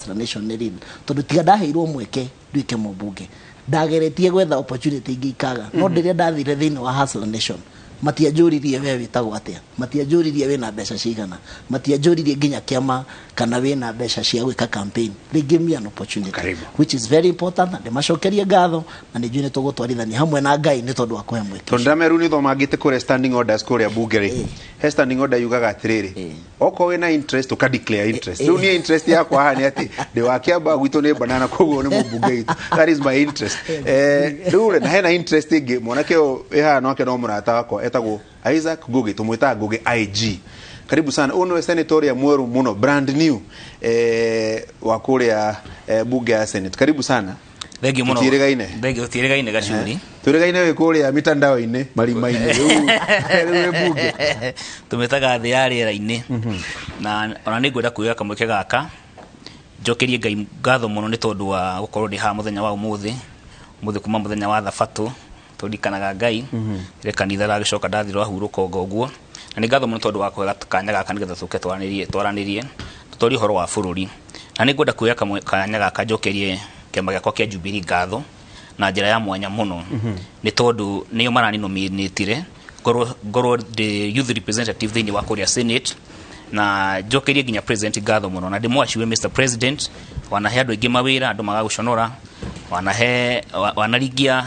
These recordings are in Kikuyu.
Hustler Nation nĩ real, tondũ tiga ndaheirwo mweke nduĩke mũmbunge, ndageretie gwetha opportunity ingĩ ikaga, no rĩrĩa ndathire thĩinĩ wa Hustler Nation, matianjũririe we wĩtagwo atĩa, matianjũririe wĩna mbeca cigana, matianjũririe nginya kĩama kana wĩna mbeca cia gwĩka campaign. They gave me an opportunity. Karibu. Which is very important, na ndĩmacokerie ngatho, na nĩ njũĩ nĩ tũgũtwarithania hamwe na Ngai nĩ tondũ wa kũhe mweke. Tondũ ndĩrameru nĩ thomangĩte kũrĩa standing orders kũrĩa bunge rĩ, he standing order yugaga atĩrĩrĩ, okorwo wĩna interest, ũka declare interest. Rĩu niĩ interest yakwa haha nĩ atĩ ndĩ wa Kĩambaa, gwitũ nĩ banana, koguo nĩ mũmbunge witũ. That is my interest. Rĩu rĩ, na hena interest ĩngĩ, mwanake ũyũ wĩ haha nake no mũrata wakwa, etagwo Isaac Ngugi, tũmwĩtaga Ngugi IG. Karibu sana. Ũyũ nĩwe senator ũrĩa mwerũ mũno, brand new, wa kũrĩa bunge ya Senate. Karibu sana. Thengiũ mũno. Tũtiĩrĩgaine. Thengiũ, tũtiĩrĩgaine, Gacuri. Twĩrĩgaine wĩ kũrĩa mitandao-inĩ, marima-inĩ, rĩu wĩ bunge. Tũmĩtaga thĩ ya rĩera-inĩ. Na ona nĩ ngwenda kuoya kamweke gaka njokerie Ngai ngatho mũno nĩ tondũ wa gũkorwo ndĩ haha mũthenya wa ũmũthĩ, ũmũthĩ kuma mũthenya wa Thabatũ, tũririkanaga Ngai rĩ kanitha ragĩcoka ndathi rwahurũka ũguo. Na nĩ ngatho mũno tondũ wa kũhe kanya gaka nĩgetha tũke twaranĩrie tũtorie ũhoro wa bũrũri. Na nĩ ngwenda kuoya kanya gaka njokerie kĩama gĩakwa kĩa Jubilee ngatho na njĩra ya mwanya mũno, nĩ tondũ nĩo marani-nominatire ngorwo ndĩ youth representative thĩinĩ wa kũrĩa Senate. Na njokerie nginya president ngatho mũno, na ndĩmwaciwe Mr President, wanahe andũ aingĩ mawĩra, andũ magagũconora, wanahe wanaringia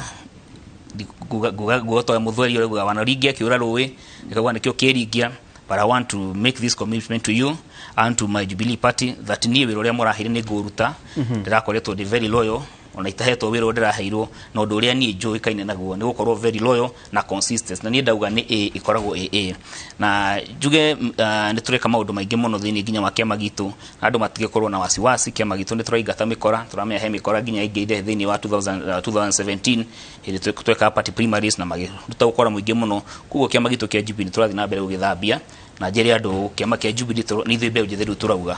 nguga toya mũthweri ũrĩa ugaga wanaringia kĩũra rũĩ nĩkauga nĩkĩo kĩringia. But I want to make this commitment to you and to my Jubilee Party that niĩ wĩra ũrĩa mũraheire nĩ ngũruta. Ndĩrakoretwo ndĩ very loyal, ona itahetwo wĩra ũrĩa ndĩraheirwo, na ũndũ ũrĩa niĩ njũĩkaine naguo nĩ gũkorwo very loyal na consistent, na niĩ ndauga nĩ A ĩkoragwo ĩ A. Na njuge nĩ tũreka maũndũ maingĩ mũno thĩinĩ nginya wa kĩama gitũ, na andũ matige na wasiwasi. Kĩama gitũ nĩ tũraingata mĩkora, tũramĩahe mĩkora nginya ĩingĩire thĩinĩ wa 2000, 2017 hĩndĩ twekaga party primaries na magĩruta ũkora mũingĩ mũno. Koguo kĩama gitũ kĩa Jubilee tũrathiĩ na mbere gũgĩthambia, na njĩre andũ kĩama kĩa Jubilee nĩ ithuĩ mbeũ njĩthĩ rĩu tũrauga.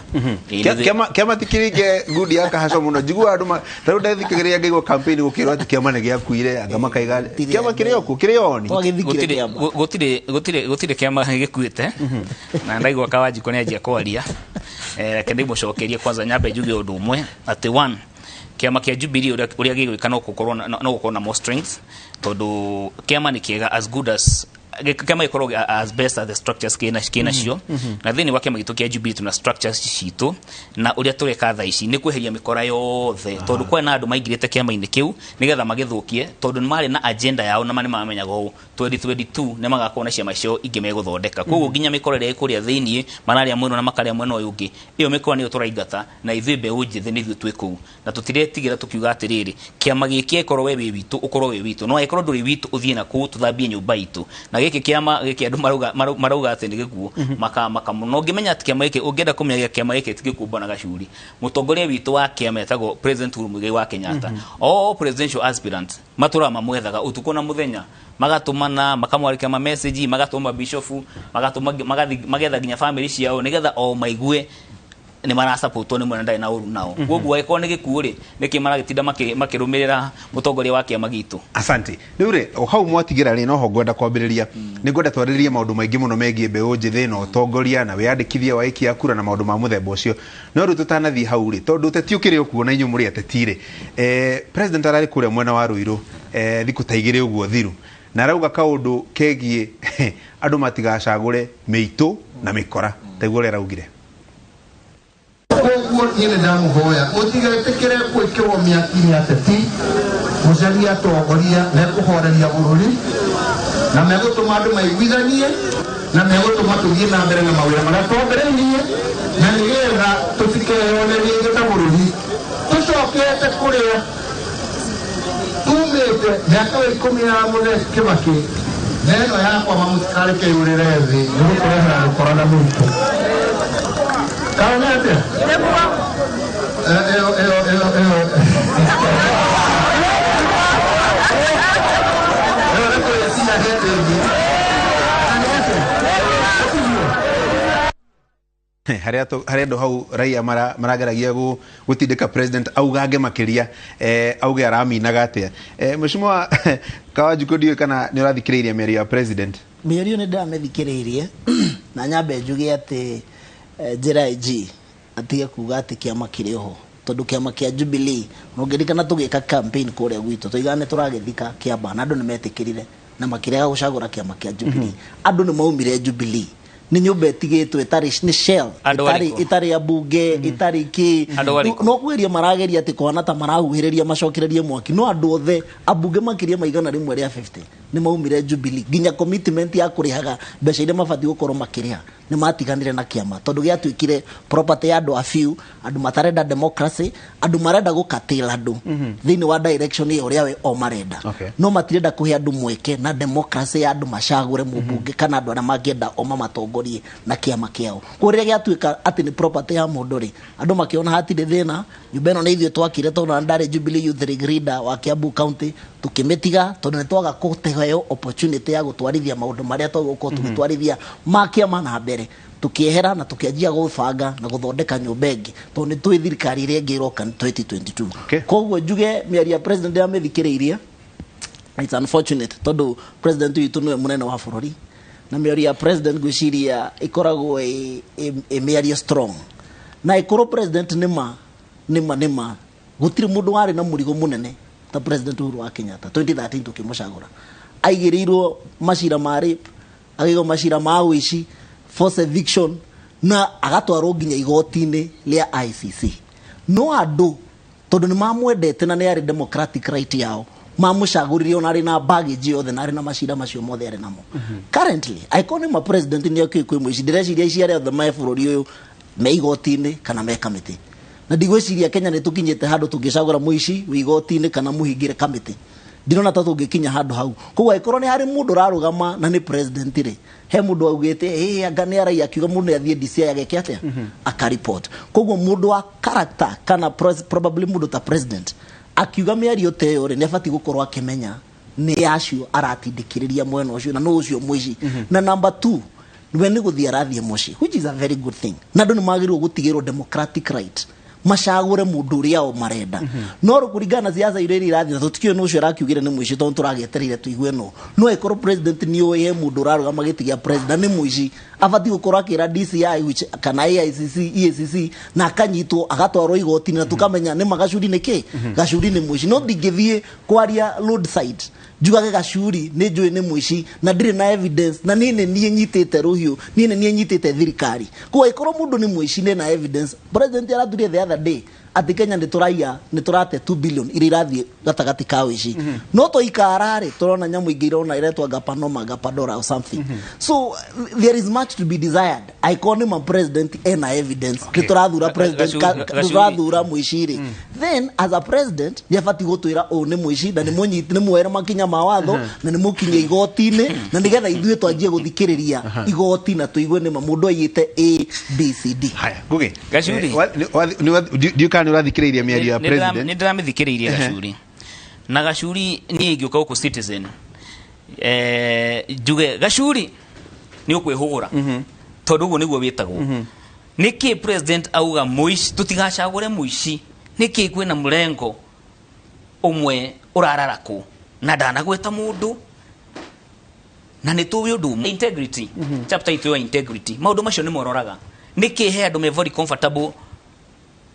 Ĩĩ, Kĩama ti kĩringe ngundi ya kahaco mũno. Njiguaga andũ ta rĩu ndathikagĩrĩria ngaigua campaign gũkĩrwo atĩ kĩama nĩ gĩakuire, anga makaiga kĩama kĩrĩ o kuo, kĩrĩ oni. Twagĩthikire Gũtirĩ kĩama. Gũtirĩ kĩama gĩkuĩte, na ndaigua Kawanjikũ nĩ anjia kwaria. Reke ndĩmũcokerie kwanza, nyambe njuge ũndũ ũmwe atĩ one, kĩama kĩa Jubilee ũrĩa gĩgwĩka no gũkorwo na more strength, tondũ kĩama nĩ kĩega as good as kĩama gĩkorwo as best as the structures kĩna cio. Na thĩinĩ wa kĩama gitũ kĩa Jubilee tuna structures citũ, na ũrĩa tũreka thaa ici nĩ kweheria mĩkora yothe, tondũ kwena andũ maingĩrĩte kĩama-inĩ kĩu nĩgetha magĩthũkie, tondũ nĩ marĩ na agenda yao na nĩ mamenyaga ũũ 2022 nĩ magakorwo na ciama ciao ingĩ megũthondeka. Koguo nginya mĩkora ĩrĩa ĩ kũrĩa thĩiniĩ mararĩa mwena na makarĩa mwena ũyũ ũngĩ, ĩyo mĩkora nĩyo tũraingata, na ithuĩ mbeũ njĩthĩ nĩ ithuĩ twĩ kũu, na tũtiretigĩra tũkiuga atĩrĩrĩ, kĩama gĩkĩ angĩkorwo we wĩ witũ ũkorwo wĩ witũ, no angĩkorwo ndũrĩ witũ ũthiĩ na kũu tũthambie nyũmba itũ. Na gĩkĩ kĩama gĩkĩ andũ marauga atĩ nĩ gĩkuũ, makamaka mũno. Ũngĩmenya atĩ kĩama gĩkĩ, ũngĩenda kũmenya kĩama gĩkĩ ti gĩkuũ, bwana Gacuri, mũtongoria witũ wa kĩama etagwo President Uhuru Muigai wa Kenyatta. All presidential aspirants matũraga mamwethaga ũtukũ na mũthenya, magatũmana, makamwarĩkĩra ma message, magatũma bishofu, magatũma, magathi magetha nginya family ciao nĩgetha o maigue nĩ marasapotwo nĩ mwena ndarĩ na ũru nao. Koguo angĩkorwo nĩ gĩkuũ rĩ, nĩkĩ maragĩtinda makĩrũmĩrĩra mũtongoria wa kĩama gitũ? Asante. Rĩu rĩ, o hau mwatigĩra rĩ, noho ngwenda kwambĩrĩria. Nĩ ngwenda twarĩrĩrie maũndũ maingĩ mũno megiĩ mbeũ njĩthĩ na ũtongoria na wĩyandĩkithia wa aikia a kura na maũndũ ma mũthemba ũcio. No rĩu tũtanathiĩ hau rĩ, tondũ ũteti ũkĩrĩ o kuo na inyuĩ mũrĩ ateti rĩ, president ararĩ kũrĩa mwena wa Ruiru, thikũ ta igĩrĩ ũguo thiru, na arauga kaũndũ kegiĩ andũ matigacagũre mĩitũ na mĩkora. Taiguo ũrĩa araugire. Koguo niĩ nĩ ndamũhoya mũtigetĩkĩre gwĩkĩrwo mĩaki nĩ ateti, mũcarie atongoria mekũhoreria bũrũri na megũtũma andũ maiguithanie na megũtũma tũthiĩ na mbere na mawĩra marĩa twambĩrĩirie, na nĩgetha tũtikeyone rĩngĩ ta bũrũri tũcokete kũrĩa tumĩte. Mĩaka ĩyo 10 ya mũthee Kĩbakĩ na ĩno yakwa, mamũtikareke yũrĩre thĩ nĩ gũtũrehera gũkora na mũitũ. Kana nĩ atĩa? Ĩyo nĩ kũrĩcinya hĩndĩ ĩngĩ. Kana nĩ atĩa? Harĩa andũ hau raia marageragia gũtindĩka president augange makĩria, auge araminaga atĩa. Mheshimiwa Kawanjikũ, ndiũĩ kana nĩ ũrathikĩrĩirie mĩario ya president. Mĩario nĩ ndĩramĩthikĩrĩirie, na nyambe njuge atĩ njĩra IG atige kuga atĩ kĩama kĩrĩ oho. Tondũ kĩama kĩa Jubilee, ũngĩririkana tũgĩka campaign kũrĩa gwitũ, tũigaga nĩ tũragĩthika kĩamba, na andũ nĩ metĩkĩrire na makĩrega gũcagũra kĩama kĩa Jubilee. Andũ nĩ maumire Jubilee, nĩ nyũmba ĩtigĩtwo ĩtarĩ, nĩ shell Andũ ĩtarĩ arĩkũ? Ĩtarĩ ambunge, ĩtarĩ kĩ. Andũ arĩkũ? No kwĩria marageria atĩ kũhana ta marahuhĩrĩria macokererie mwaki, no andũ othe ambunge makĩria ma 150 nĩ maumire Jubilee, nginya commitment ya kũrĩhaga mbeca iria mabatiĩ gũkorwo makĩrĩha nĩ matiganire na kĩama, tondũ gĩatuĩkire property ya andũ a few, andũ matarenda democracy, andũ marenda gũkatĩra andũ thĩinĩ wa direction ĩyo ũrĩa we o marenda. No matirenda kũhe andũ mweke na democracy ya andũ macagũre mũmbunge kana andũ arĩa mangĩenda o mamatongorie na kĩama kĩao. Koguo rĩrĩa gĩatuĩka atĩ nĩ property ya mũndũ rĩ, andũ makĩona hatirĩ thĩna, nyũmba ĩno nĩ ithuĩ twakire, tondũ ndarĩ Jubilee Youth League leader wa Kiambu County, tukĩmĩtiga tondũ nĩ twaga kũheo opportunity ya gũtwarithia maũndũ marĩa twagũkorwo tũgĩtwarithia ma kĩama na mbere, tukiehera na tukianjia gũbanga na gũthondeka nyũmba ĩngĩ, tondũ nĩ tũĩ thirikari ĩrĩa ĩngĩ ĩroka nĩ 2022. Koguo njuge mĩario ya president yamĩthikĩrĩirie, it's unfortunate, tondũ president witũ nĩwe mũnene wa bũrũri, na mĩario ya president ngwĩciria ĩkoragwo ĩ mĩario strong, na ĩkorwo president nĩma nĩma nĩma gũtirĩ mũndũ warĩ na mũrigo mũnene ta President Uhuru wa Kenyatta. 2013 tukĩmũcagũra, aigĩrĩirwo macira ma rape, agĩigwo macira ma ũici, force eviction, na agatwarwo nginya igoti-inĩ rĩa ICC. No andũ tondũ nĩ mamwendete na nĩ arĩ democratic right yao, mamũcagũrire ona arĩ na baggage yothe na arĩ na macira macio mothe arĩ namo. Currently, angĩkorwo nĩ ma president nĩ okĩ kwĩ mũici, ndĩreciria ici arĩa othe me bũrũri ũyũ me igoti-inĩ kana me kamĩtĩ, na ndigwĩciria Kenya nĩ tũkinyĩte handũ tũngĩcagũra mũici wĩ igoti-inĩ kana mũhingĩre kamĩtĩ. Ndirona ta tũngĩkinya handũ hau. Koguo angĩkorwo nĩ harĩ mũndũ ũrarũgama na nĩ president rĩ, he mũndũ augĩte ĩ anga nĩ araiya, akiuga mũndũ nĩ athiĩ DCI ageke atĩa, akaripot. Koguo mũndũ wa character kana probably mũndũ ta president akiuga mĩario ta ĩyo rĩ, nĩ abatiĩ gũkorwo akĩmenya nĩ acio aratindĩkĩrĩria mwena ũcio na nũ ũcio mũici. Na number 2, we nĩ gũthiĩ arathiĩ mũciĩ, which is a very good thing, na andũ nĩ magĩrĩirwo gũtigĩrwo democratic right macagũre mũndũ ũrĩa o marenda. No rĩu kũringana na siasa iria irathiĩ, na tũtikĩũĩ nũ ũcio arakiugire nĩ mũici, tondũ tũragĩetereire tũigue no no ĩkorwo president nĩ ũĩ he mũndũ ũrarũgama gĩtĩ gĩa president na nĩ mũici, abatiĩ gũkorwo akĩra DCI which, kana AICC, EACC, na akanyitwo agatwarwo igoti-inĩ, na tũkamenya nĩ ma Gacuri nĩ kĩ, Gacuri nĩ mũici. No ndingĩthiĩ kwaria roadside njugage Gacuri nĩ njũĩ nĩ mũici na ndirĩ na evidence, na niĩ nĩ niĩ nyitĩte rũhiũ, niĩ nĩ niĩ nyitĩte thirikari. Koguo ĩkorwo mũndũ nĩ mũici nĩ na evidence, president araturie the other day atĩ Kenya nĩ tũraiya, nĩ tũrate 2 billion iria irathiĩ gatagatĩ ka ũici. No twaikara rĩ, tũrona nyamũ ingĩ irona iretwo Gapanoma, Gapadora or something. So there is much to be desired. Angĩkorwo nĩ ma president ena evidence nĩ tũrathura president, tũrathura mũici rĩ, then as a president nĩ abatiĩ gũtwĩra ũũ nĩ mũici na nĩ mũnyiti, nĩ muoere makinya ma watho na nĩ mũkinyie igoti-inĩ, na nĩgetha ithuĩ twanjie gũthikĩrĩria igoti na tũigue nĩ ma mũndũ aiyĩte A B C D. Haya, Ngugi. Gacuri. Ndiũĩ kana nĩ ũrathikĩrĩirie mĩario ya president. Nĩ ndĩramĩthikĩrĩirie Gacuri, na Gacuri niĩ ingĩũka gũkũ Citizen njuge Gacuri nĩ ũkwĩhũgũra, tondũ ũguo nĩguo wĩtagwo. Nĩkĩ president auga mũici tũtigacagũre mũici? Nĩkĩ kwĩna mũrengo ũmwe ũrararakwo na ndanagweta mũndũ, na nĩ tũĩ ũndũ ũmwe, integrity, chapter itũ ya integrity, maũndũ macio nĩ mororaga. Nĩkĩ he andũ me very comfortable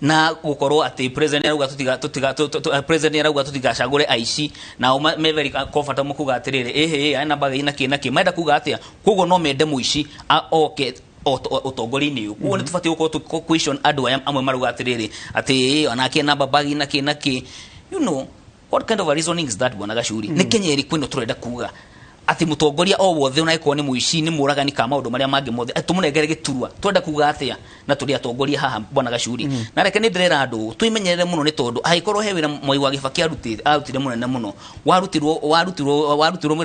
na gukorwo ati president arauga tutiga tutiga president arauga tutigacagure aici, nao me very comfortable kuga atiriri ehe ena baga ina ki na ki menda kuga atia? Koguo no mende muici oke utongoria-inĩ ũyũ. Koguo nĩ tũbatiĩ gũkorwo tũ question andũ aya amwe marauga atĩrĩrĩ atĩ onake na babagi na kĩ na kĩ. You know what kind of a reasoning is that, bwana Gacuri? Nĩ Kenya ĩrĩkũ ĩno tũrenda kuga atĩ mũtongoria o wothe ona ĩkorwo nĩ mũici, nĩ mũragani ka maũndũ marĩa mangĩ mothe, atĩ tũmũnengere gĩturwa? Twenda kuga atĩa na tũrĩ atongoria haha, bwana Gacuri? Na reke nĩ ndĩrera andũ twĩmenyerere mũno, nĩ tondũ angĩkorwo he wĩra Mwai wa Kibaki arutire mũnene mũno, warutirwo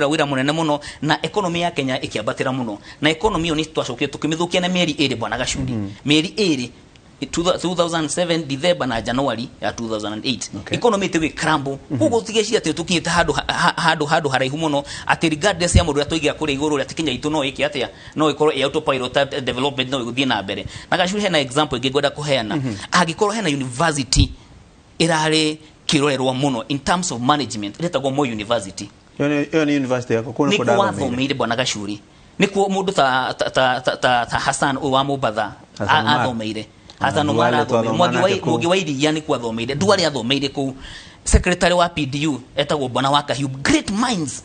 wĩra mũnene mũno na economy ya Kenya ĩkĩambatĩra mũno, na economy ĩyo nĩ twacokire tũkĩmĩthũkia na mĩeri 2, bwana Gacuri. Mĩeri 2, 2007 December na January ya 2008. Economy ĩtĩ crumble. Koguo tigeciria atĩ tũkinyĩte handũ haraihu mũno atĩ regardless ya mũndũ ũrĩa tũigĩra kũrĩa igũrũ atĩ Kenya itũ no ĩke atĩa, no ĩkorwo ĩ autopilot development, no ĩgũthiĩ na mbere. Na Gacuri, hena example ĩngĩ ngwenda kũheana. Angĩkorwo hena university ĩrarĩ kĩrorerwa mũno in terms of management, ĩretagwo Moi University. Ĩyo nĩ university yakwa, kũu nĩkuo nĩkuo ndathomeire. Wathomeire, bwana Gacuri, nĩkuo mũndũ ta Hassan ũyũ wa Mombatha Hassan Omar. athomeire. Hassan Omar Duale arathomeire twathoma Mwangi wa nake kũu. Mwangi wa Iria nĩ kwathomeire Duale athomeire kũu. Secretary wa PDU etagwo Bwana wa Kahiu, great minds.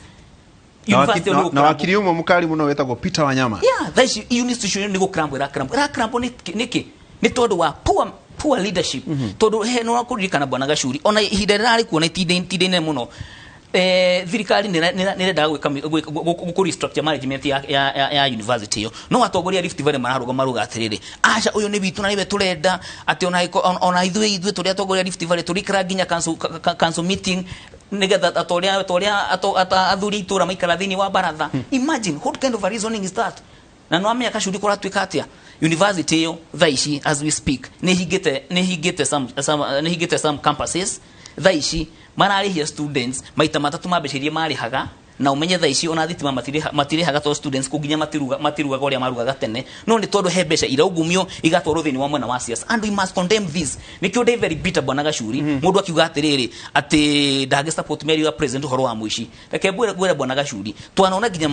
Na University na nĩ na gũkrambo. wakiri ũmwe mũkari mũno wĩtagwo Peter Wanyama. Yeah, thaa ici iyo institution nĩ gũkrambo ĩrakrambo ĩrakrambo nĩkĩ? Nĩ tondũ wa poor leadership. Tondũ he nĩ wakũririkana Bwana Gacuri, ona ihinda rĩrarĩ kuo na itinda inene mũno, thirikari nĩ nĩrendaga gwĩka gũ restructure management ya university ĩyo, no atongoria a Rift Valley mararũgama maruga atĩrĩrĩ, aca, ũyũ nĩ witũ na nĩwe tũrenda, atĩ ona ithuĩ tũrĩ atongoria a Rift Valley tũrĩikara nginya council meeting nigetha atoria athuri itũra maikara thĩinĩ wa baratha. Imagine what kind of a reasoning is that? Na no amenya Gacuri kũratuĩka atĩa university ĩyo thaa ici as we speak nĩ hingĩte some campuses. Thaa ici mararĩhia students maita matatũ ma mbeca iria marĩhaga, na umenye thaa ici ona thitima matirĩhaga to students kũ nginya matirugaga ũrĩa marugaga tene, no nĩ tondũ he mbeca iraungumio igatwarwo thĩinĩ wa mwena wa siasa, and we must condemn this. Nĩkĩo ndĩ very bitter, Bwana Gacuri. Mũndũ akiuga atĩrĩrĩ atĩ ndangĩ support mĩario ya president ũhoro wa mũici, reke ngwĩre Bwana Gacuri, twanona nginya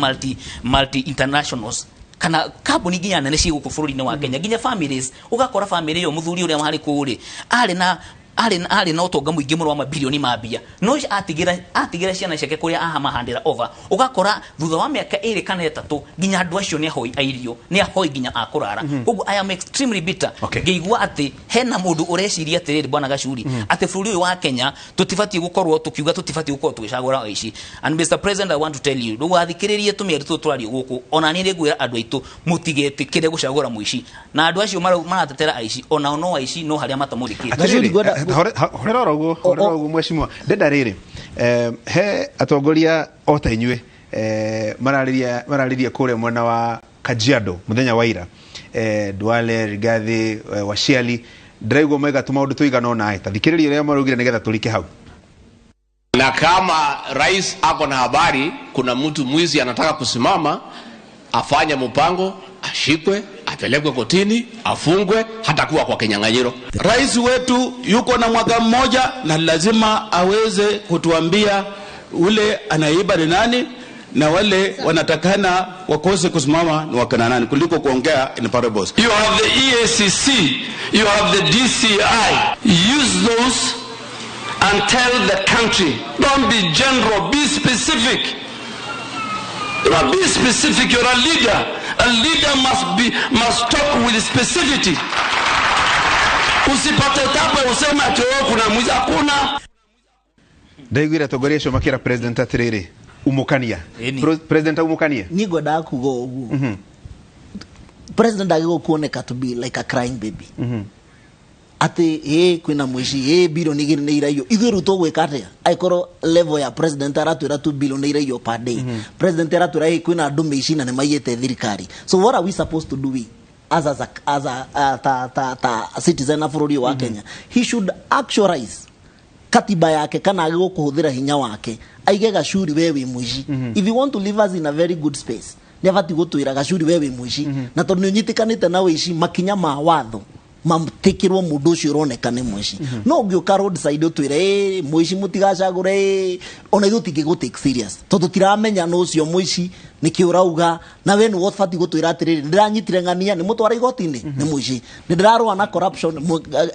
multi internationals kana kambuni nginya nene ciĩ gũkũ bũrũri-inĩ wa Kenya, nginya families, ũgakora family ĩyo mũthuri ũrĩa warĩ kũu rĩ arĩ na ũtonga mũingĩ mũno wa mabilioni ma mbia, no atigĩra ciana ciake kũrĩa ahamahandĩra over, ũgakora thutha wa mĩaka 2 kana 3 nginya andũ acio nĩ ahoi a irio, nĩ ahoi nginya a kũrara. Koguo I am extremely bitter ngĩigua atĩ hena mũndũ ũreciria atĩrĩrĩ, Bwana Gacuri, atĩ bũrũri ũyũ wa Kenya tũtibatiĩ gũkorwo tũkiuga tũtibatiĩ gũkorwo tũgĩcagũra aici. And Mr President, I want to tell you, ndũgathikĩrĩrie tũmĩario tũtũ tũrario gũkũ. Ona niĩ nĩngwĩra andũ aitũ mũtigetĩkĩre gũcagũra mũici, na andũ acio maratetera aici onao no aici, no harĩa matamũrĩkĩte. Gacuri, Atĩrĩrĩ, horera oro ũguo, horera oro ũguo mheshimiwa. Ndenda rĩrĩ, he atongoria o ta inyuĩ mararĩria kũrĩa mwena wa Kajiado mũthenya wa ira, Duale, Rigathi, Washiali, ndĩraigua maiga tũmaũndũ tũigana ũna. Ta thikĩrĩria ũrĩa maraugire nĩgetha tũrike hau. Na kama rais ako na habari kuna mtu mwizi anataka kusimama, afanye mpango, ashikwe, apelekwe kotini, afungwe, hatakuwa kwa kinyang'anyiro. Rais wetu yuko na mwaka mmoja na lazima aweze kutuambia ule anaiba ni nani na wale wanatakana wakose kusimama ni wakina nani, kuliko kuongea in parables. You have the EACC, you have the DCI. Use those and tell the country. Don't be general, be specific. Be specific. You're a leader. A leader must talk with specificity. Usipate tabu useme ati, "Oh, kuna mwizi." Hakuna. Ndaiguire atongoria acio makĩra president atĩrĩrĩ, umũkania. Ĩni. President aumũkanie. Niĩ ngwendaga kuga ũguo, president agĩrĩirwo kuoneka to be like a crying baby, atĩ ĩ kwĩna mũici, ĩ bilioni 2 nĩ iraiywo, ithuĩ rĩu tũgwĩka atĩa? Angĩkorwo level ya president aratwĩra tu bilioni iraiywo per day, president aratwĩra ĩ kwĩna andũ mĩici na nĩ maiyĩte thirikari, so what are we supposed to do, we as a ta citizen a bũrũri ũyũ wa Kenya? He should actualize katiba yake kana agĩrĩirwo kũhũthĩra hinya wake aige, "Gacuri, we wĩ mũici." If you want to leave us in a very good space, nĩ abatiĩ gũtwĩra, "Gacuri, we wĩ mũici, na tondũ nĩ ũnyitĩkanĩte na ũici, makinya ma watho mamtĩkĩrwo mũndũ ũcio ũroneka nĩ mũici." No ũngĩũka roadside ũtwĩre, "Ĩ mũici mũtigacagũre," ĩ ona ithuĩ tũtingĩgũ take serious tondũ tiramenya nũ ũcio mũici, nĩkĩ ũrauga, na we nĩwe ũbatiĩ gũtwĩra atĩrĩrĩ, "Nĩndĩranyitire ng'ania, nĩ mũtwara igoti-inĩ, nĩ mũici. Nĩ ndĩrarũa na corruption,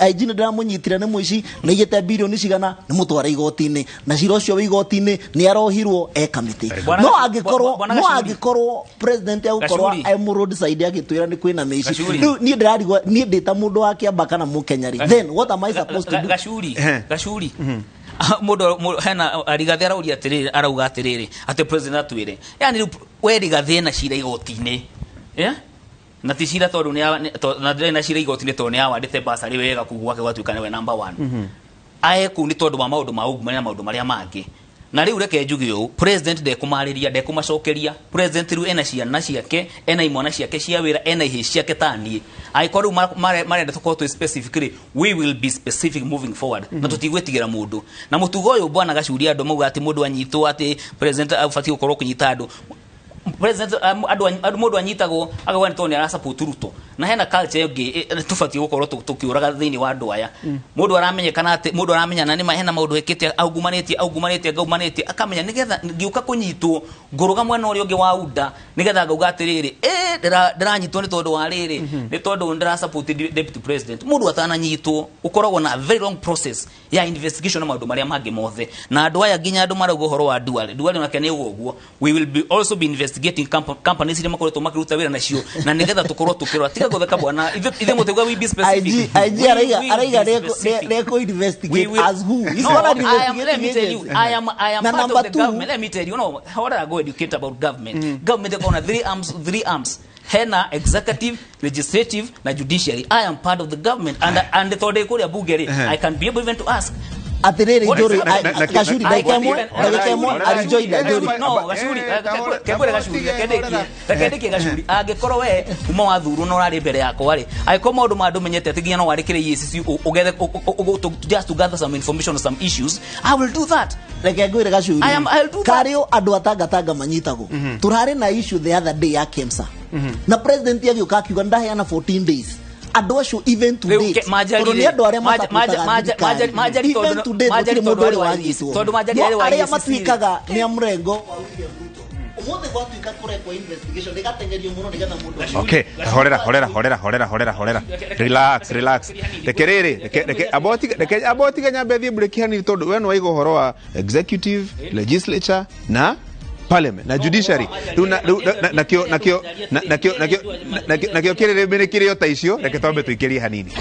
IG nĩ ndĩramũnyitire, nĩ mũici, nĩ aiyĩte bilioni cigana, nĩ mũtwara igoti-inĩ, na cira ũcio wĩ igoti-inĩ, nĩ arohirwo e kamĩtĩ." Bwana No angĩkorwo Bwana no Gacuri. angĩkorwo president agũkorwo Gacuri. e mũ roadside agĩtwĩra nĩ kwĩna mĩici, Gacuri. rĩu niĩ ndĩrarigwo, niĩ ndĩ ta mũndũ wa Kĩamba kana Mũkenya rĩ, then what am I supposed to do? Gacuri. Ehe. Gacuri. Mũndũ hena Rigathi arauria atĩrĩrĩ, arauga atĩrĩrĩ atĩ president atwĩre, yani rĩu we Rigathi ena cira igoti-inĩ, yeah? Na ti cira tondũ na ndarĩ na cira igoti-inĩ tondũ nĩ awandĩte basarĩ wega kũu gwake gwatuĩka nĩwe number one ae kũu, nĩ tondũ wa maũndũ ma ungumania na maũndũ marĩa mangĩ. Na rĩu reke njuge ũũ, president ndekũmarĩria, ndekũmacokeria. President rĩu ena ciana ciake, ena imwana ciake cia wĩra, ena ihĩĩ ciake ta niĩ. Angĩkorwo rĩu marenda tũkorwo twĩ specific rĩ, we will be specific moving forward, na tũtigwĩtigĩra mũndũ. Na mũtugo ũyũ, Bwana Gacuri, andũ mauga atĩ mũndũ anyitwo atĩ president abatiĩ gũkorwo kũnyita andũ, president andũ mũndũ anyitagwo akauga nĩ tondũ nĩ arasupport Ruto. Na hena culture ĩngĩ tũbatiĩ gũkorwo tũkĩũraga thĩinĩ wa andũ aya. Mũndũ aramenyekana atĩ mũndũ aramenyana nĩ ma hena maũndũ ekĩte, aungumanĩtie, aungumanĩtie, ngaumanĩtie, akamenya nĩgetha ngĩũka kũnyitwo ngũrũga mwena ũrĩa ũngĩ wa unda, nĩgetha ngauga atĩrĩrĩ, ĩ Ndĩranyitwo nĩ tondũ wa rĩrĩ, nĩ tondũ ndĩra support deputy president. Mũndũ atananyitwo ũkoragwo na very long process ya investigation na maũndũ marĩa mangĩ mothe, na andũ aya nginya andũ marauga ũhoro wa Duale, Duale nake nĩ ũguo ũguo. We will be also be investigating companies iria makoretwo makĩruta wĩra nacio, na nĩgetha tũkorwo tũkĩrora. Tiga gũtheka bwana, ithuĩ mũtĩgwa, we be specific. IG IG We araiga will araiga be specific. reko We investigate will as who? He's No, not an I am, let me investigating tell you, agency. I am Na part number of the two, government. Let me tell you, no, how do I go educate about government? Government iko na three arms, three arms. Hena executive, legislative na judiciary. I am part of the government and tondũ kũrĩa bunge rĩ, I can be able even to ask. Atiriri, What is Njuri, happening? Gacuri, ndagĩka ĩmwe, ndagĩka ĩmwe, arijoinda Njuri. No, Gacuri, kengwĩre Gacuri, reke ndĩkie Gacuri. Angĩkorwo we kuma wathurwo na ũrarĩ mbere yakwa rĩ, angĩkorwo maũndũ ma ndũmenyete atĩ nginya no wandĩkĩre EACC ũgethe just to gather some information on some issues, I will do that. Reke ngwĩre Gacuri, I'll do that. karĩ andũ atangatanga manyitagwo. Tũrarĩ na issue the other day ya KEMSA, na president agĩũka akiuga ndaheana 14 days andũ acio, even to Rĩu date, Manjari tondũ rĩ, nĩ andũ arĩa Manjari masupportaga Manjari thirikari, even to date Manjari gũtirĩ tondũ mũndũ arĩ ũrĩ wa wanyitwo. tondũ Manjari No arĩ wa arĩa EACC rĩ. matuĩkaga nĩ a mũrengo wa William Ruto, ũmũthĩ gwatuĩka kũrekwo investigation ĩgatengerio mũno nĩgetha mũndũ acio. Okay, horera, horera, horera, horera, horera, horera, relax, relax. Reke rĩrĩ, reke aboti, reke aboti nyambe thiĩ break hanini, tondũ we nĩwaiga ũhoro wa executive, legislature na parliament na judiciary. Rĩu rĩu nakĩo nakĩo nakĩo nakĩo nakĩo kĩrĩrĩmbĩ nĩ kĩrĩo ta icio. Reke twambe tũikĩrie hanini.